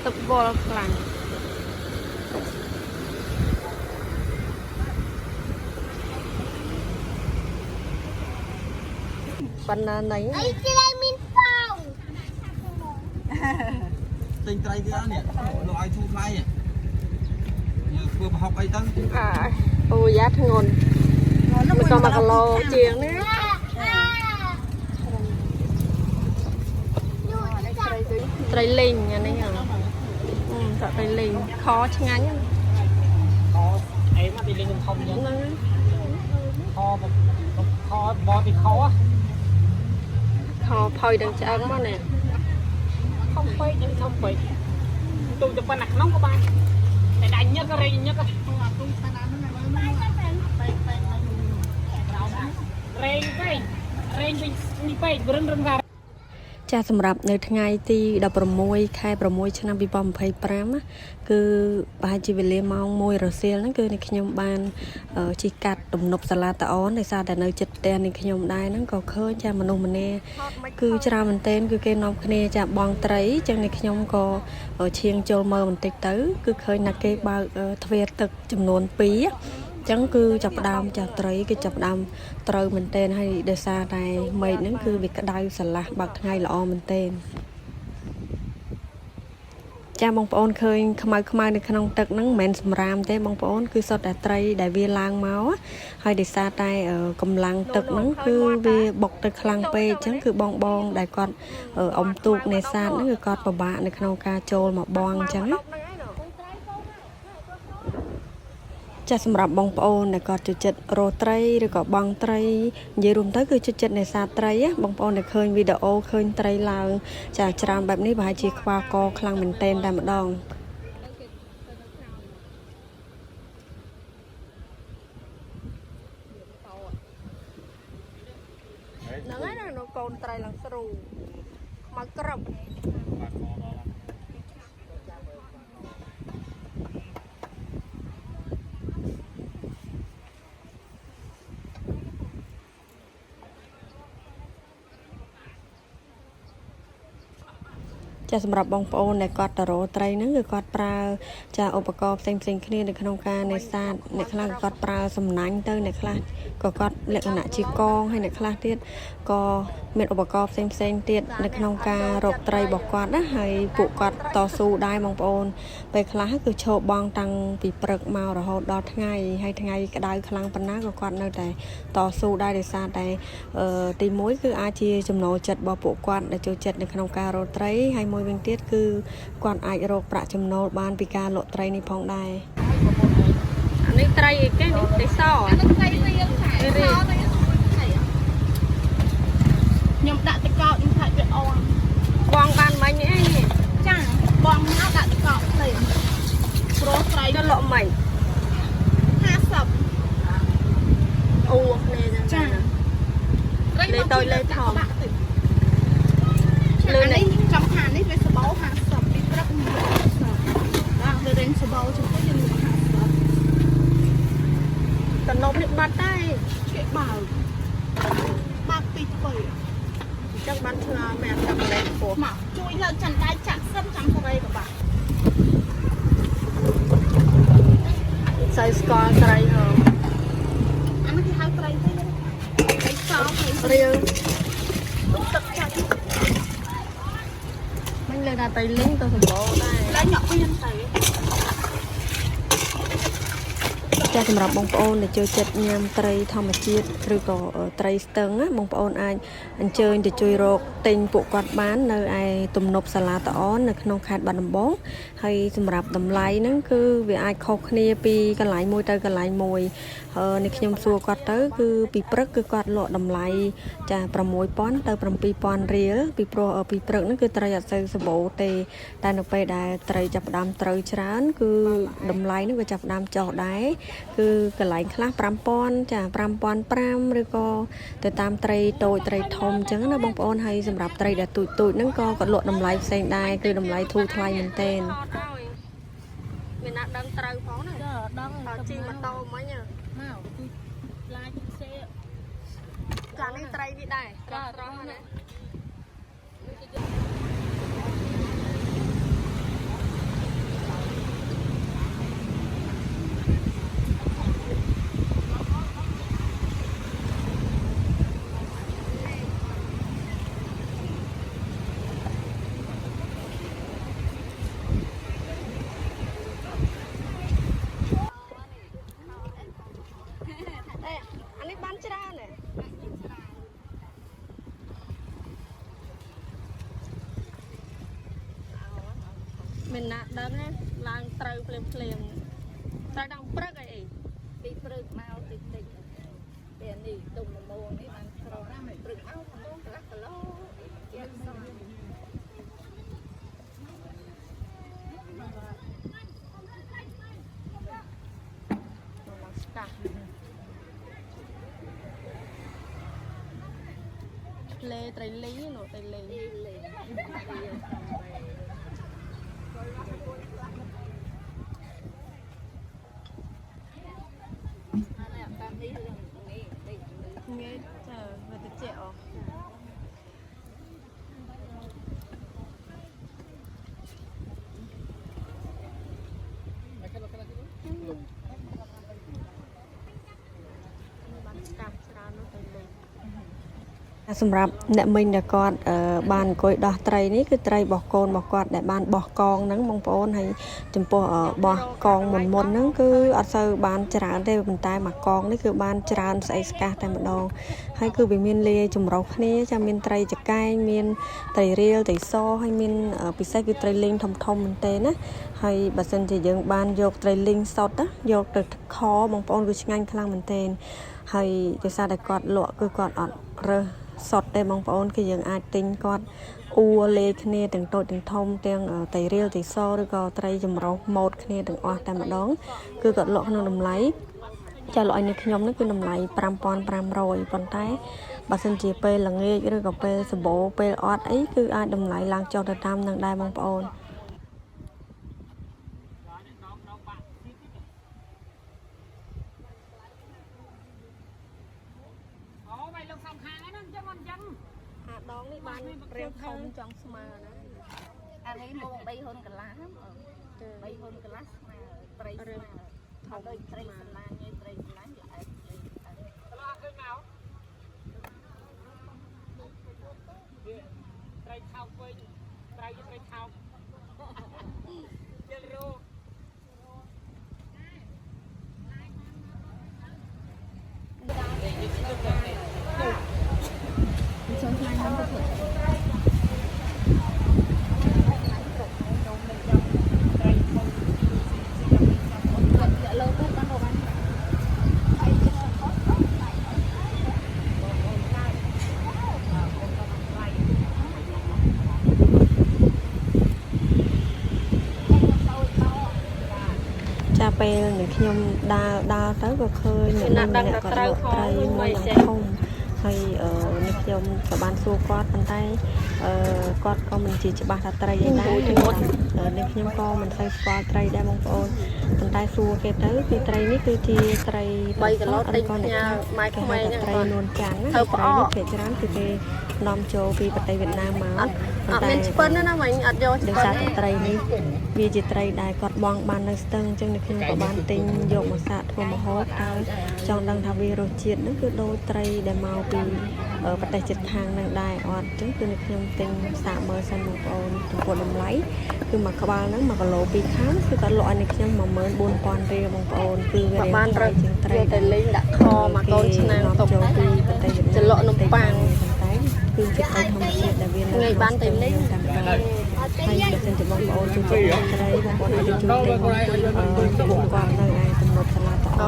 ទឹកវល់ខ្លាំង ប៉ុណ្ណាណៃ អីត្រីមានផង ទិញត្រីទៀតអត់នេះលក់ឲ្យធូរថ្លៃយើងធ្វើប្រហុកអីទៅ អាអូយ៉ាធ្ងន់มันក៏1គីឡូជាងណាត្រីលីងអានេះហ៎អឺសាក់ត្រីលីងខឆ្ងាញ់ហ្នឹង ខអេមកទីលេងធំអញ្ចឹង ហ្នឹង ខខបពីខ ខផុយដល់ឆ្អឹងមកនេះ ធំពេកយើងធំពេកទូទៅប៉ុណ្ណាក្នុងក៏បានតែដាច់ញឹករែងញឹករែងពេករែងវិញនេះពេករឹងរឹងថា ចាសម្រាប់នៅថ្ងៃទី16ខែ6ឆ្នាំ2025ណាគឺប្រហែលជាវេលាម៉ោង1រសៀលហ្នឹងគឺនេះខ្ញុំបានជិះកាត់ទំនប់សាលាតាអនដោយសារតែនៅជិតផ្ទះនេះខ្ញុំដែរហ្នឹងក៏ឃើញចាមនុស្សម្នាគឺច្រើនមែនទែនគឺគេនាំគ្នាចាបងត្រីចឹងនេះខ្ញុំក៏ឈៀងចូលមើលបន្តិចទៅ គឺឃើញថាគេបើកទ្វារទឹកចំនួន2ចឹងគឺចាប់ផ្ដើមចាស់ត្រីគឺចាប់ផ្ដើមត្រូវមែនទែនហើយដោយសារតែមេឃហ្នឹងគឺវាក្តៅស្រឡះបើកថ្ងៃល្អមែនទែនចាបងប្អូនឃើញខ្មៅខ្មៅនៅក្នុងទឹកហ្នឹងមិនមែនសម្រាមទេបងប្អូនគឺសុទ្ធតែត្រីដែលវាឡើងមកហើយដោយសារតែកម្លាំងទឹកហ្នឹងគឺវាបុកទៅខ្លាំងពេកអញ្ចឹងគឺបងបងដែលគាត់អុំទូកនេសាទហ្នឹងគឺគាត់ពិបាកនៅក្នុងការចូលមកបងអញ្ចឹងណា ចាស់សម្រាប់បងប្អូនដែលគាត់ចូលចិត្តរកត្រីឬក៏បង់ត្រីនិយាយរួមទៅគឺចូលចិត្តនេសាទត្រីណាបងប្អូនដែលឃើញវីដេអូឃើញត្រីឡើងចាច្រើនបែបនេះប្រហែលជាខ្វះកខ្លាំងមែនទែនតែម្ដងហ្នឹងហើយណាកូនត្រីឡើងស្រូខ្មៅក្រឹបចាសម្រាប់បងប្អូនដែលគាត់ទៅរកត្រីហ្នឹងគឺគាត់ប្រើចាឧបករណ៍ផ្សេងផ្សេងគ្នានៅក្នុងការនេសាទអ្នកខ្លះក៏គាត់ប្រើសំណាញ់ទៅអ្នកខ្លះក៏គាត់លក្ខណៈជាកងហើយអ្នកខ្លះទៀតក៏មានឧបករណ៍ផ្សេងផ្សេងទៀតនៅក្នុងការរកត្រីរបស់គាត់ណាហើយពួកគាត់តស៊ូដែរបងប្អូនពេលខ្លះគឺឈរបង់តាំងពីព្រឹកមករហូតដល់ថ្ងៃហើយថ្ងៃក្តៅខ្លាំងប៉ុណ្ណាក៏គាត់នៅតែតស៊ូដែរដោយសារតែទី1គឺអាចជាចំណូលចិត្តរបស់ពួកគាត់ដែលចូលចិត្តនៅក្នុងការរកត្រីហើយមួយវិញទៀតគឺគាត់អាចរកប្រាក់ចំណូលបានពីការលក់ត្រីនេះផងដែរអានេះត្រីអីគេនេះត្រីស អានឹងត្រីរៀលចា រៀល ខ្ញុំដាក់តកោខ្ញុំថាវាអន់ បងបានមិញនេះឯងនេះ ចាបងមកដាក់តកោផ្សេងព្រោះត្រី ទៅលក់មិញ 50 អូគ្នាចឹង ចាត្រី លេតូចលេធំ ដាក់តិច លឿន អានេះចង់ថានេះវាសបោ50ពីព្រឹកខ្ញុំលក់50បាទវារែងសបោចំពោះយើងលក់50 តំណប់នេះបាត់ហើយ គេបើកបើកពីថ្មី អញ្ចឹងបានឆ្ងល់មែនតែម្លេះពោះ មកជួយលើកចាន់ដៃចាក់សិនចាំសេរីក៏បាទ សូវស្គាល់ត្រីហ៎ អានេះគេហៅត្រីទេត្រីសត្រី រៀល ទឹកចាច់ មិញលើថាត្រីលីងទៅសម្បូរដែរ ឡើងញក់វាទៅ ចាសម្រាប់បងប្អូនដែលចូលចិត្តញ៉ាំត្រីធម្មជាតិឬក៏ត្រីស្ទឹងណាបងប្អូនអាចអញ្ជើញទៅជួយរកទិញពួកគាត់បាននៅឯទំនប់សាលាតាអននៅក្នុងខេត្តបាត់ដំបងហើយសម្រាប់តម្លៃហ្នឹងគឺវាអាចខុសគ្នាពីកន្លែងមួយទៅកន្លែងមួយហើយនេះខ្ញុំសួរគាត់ទៅគឺពីព្រឹកគឺគាត់លក់តម្លៃចា6000ទៅ7000រៀលពីព្រោះពីព្រឹកហ្នឹងគឺត្រីអត់សូវសម្បូរទេតែនៅពេលដែលត្រីចាប់ផ្ដើមត្រូវច្រើនគឺតម្លៃហ្នឹងវាចាប់ផ្ដើមចុះដែរគឺកន្លែងខ្លះ5000ចា5500ឬក៏ទៅតាមត្រីតូចត្រីធំអញ្ចឹងណាបងប្អូនហើយសម្រាប់ត្រីដែលទូចទូចហ្នឹងក៏គាត់លក់តម្លៃផ្សេងដែរគឺតម្លៃធូរថ្លៃមែនទែនមានណាដឹងត្រូវផងណា ដឹង ដល់ជិះម៉ូតូមិញ មកជួយឡាយសេ ចានេះត្រីនេះដែរស្រស់ស្រស់ណា បានច្រើនហ៎ មានណាដឹងណាឡើងត្រូវភ្លាមភ្លាមត្រូវដល់ព្រឹកអីអី ពីព្រឹកមកតិចតិចតែនេះទុំមមួងនេះបានក្រណាស់ព្រឹកមកមមួងកន្លះគីឡូជាងសោះ ស្កាស់លេត្រីលីងនោះត្រីលីង លេអានេះតាមនេះរឿងនេះតិច ងាយចាវាតិចអស់បានស្កាស់ច្រើននោះត្រីលីង សម្រាប់អ្នកមិញដែលគាត់បានអង្គុយដោះត្រីនេះគឺត្រីរបស់កូនរបស់គាត់ដែលបានបោះកងហ្នឹងបងប្អូនហើយចំពោះបោះកងមុនមុនហ្នឹងគឺអត់សូវបានច្រើនទេប៉ុន្តែមួយកងនេះគឺបានច្រើនស្អីស្កាស់តែម្ដងហើយគឺវាមានលាយចម្រុះគ្នាចាមានត្រីចកែងមានត្រីរៀលត្រីសហើយមានពិសេសគឺត្រីលីងធំធំមែនទេណាហើយបើសិនជាយើងបានយកត្រីលីងសុទ្ធណាយកទៅខបងប្អូនគឺឆ្ងាញ់ខ្លាំងមែនទេហើយដោយសារតែគាត់លក់គឺគាត់អត់រើស សុទ្ធទេបងប្អូនគឺយើងអាចទិញគាត់អួរលេគ្នាទាំងតូចទាំងធំទាំងត្រីរៀលត្រីសឬក៏ត្រីចម្រុះម៉ូតគ្នាទាំងអស់តែម្ដងគឺគាត់លក់ក្នុងតម្លៃចាលក់ឲ្យនៅខ្ញុំនេះគឺតម្លៃ5500ប៉ុន្តែបើសិនជាពេលល្ងាចឬក៏ពេលសម្បូរពេលអត់អីគឺអាចតម្លៃឡើងចុះទៅតាមនឹងដែរបងប្អូន ដងដងបាក់ទីទីអូបាយលោកសំខាងហ្នឹងអញ្ចឹងអញ្ចឹង អាដងនេះបានរៀងធំចង់ស្មើណា អានេះមក3ហ៊ុនកន្លះហ្នឹង3ហ៊ុនកន្លះស្មើត្រីស្មើធំដូចត្រីសម្លាញ់ត្រីសម្លាញ់ល្អិត ក្លោះឃើញមកត្រីថោកវិញត្រីត្រីថោកជិលរោ ចាពេលនេះខ្ញុំដើរដើរទៅក៏ឃើញអ្នកណាម្នាក់គាត់លក់ត្រីមួយដ៏ធំហើយនេះខ្ញុំក៏បានសួរគាត់ប៉ុន្តែគាត់ក៏មិនជាច្បាស់ថាត្រីឯដែរនេះខ្ញុំក៏មិនសូវស្គាល់ត្រីដែរបងប្អូនប៉ុន្តែសួរគេទៅគឺត្រីនេះគឺជាត្រី 3គីឡូទិញផ្ញើម៉ែ គេ ក្មេ ហៅថាត្រី ងហ្នឹងគាត់ នួនច័ន្ទណា ធ្វើ ត្រី ផ្អក នេះភាគច្រើនគឺគេនាំចូលពីប្រទេសវៀតណាមមក អត់អត់មានឆ្ពិនទេណាមិញអត់យកឆ្ ដោយសារ ពិនទេ តែត្រីនេះវាជាត្រីដែលគាត់បង់បាននៅស្ទឹងអញ្ចឹងនៅខ្ញុំក៏បានទិញយកមកសាកធ្វើម្ហូបហើយចង់ដឹងថាវារសជាតិហ្នឹងគឺដូចត្រីដែលមកពីប្រទេសជិតខាងហ្នឹងដែរអត់អញ្ចឹងគឺនៅខ្ញុំទិញសាកមើលសិនបងប្អូនចំពោះតម្លៃគឺមួយក្បាលហ្នឹង1គីឡូ2ខាំគឺគាត់លក់ឲ្យនៅខ្ញុំ14000រៀលបងប្អូនគឺវារៀង បាន ថ្លៃជាងត្រី យកតែលេងដាក់ខមកកូនឆ្នាំង នាំ ទុក ចូលពីប្រទេសវៀតណាម ចលក់នំប៉័ង តែគឺជាត្រីធម្មជាតិដែលវានៅ ថ្ងៃបានតែលេង តែម្ដងហើយបើសិនជាបងប្អូនជួយចិត្តត្រីបងប្អូនអាចជួយទិញពួកគាត់នៅឯទំនប់សាលាតអស់គ្នា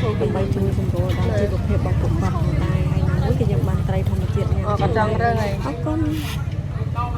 ដើម្បីជួយសម្រួលដល់ជីវភាពរបស់ពួកគាត់ផងដែរហើយណាមួយគឺយើងបានត្រីធម្មជាតិញ៉ាំ អក៏ចង់រើសហើយ អរគុណ ដង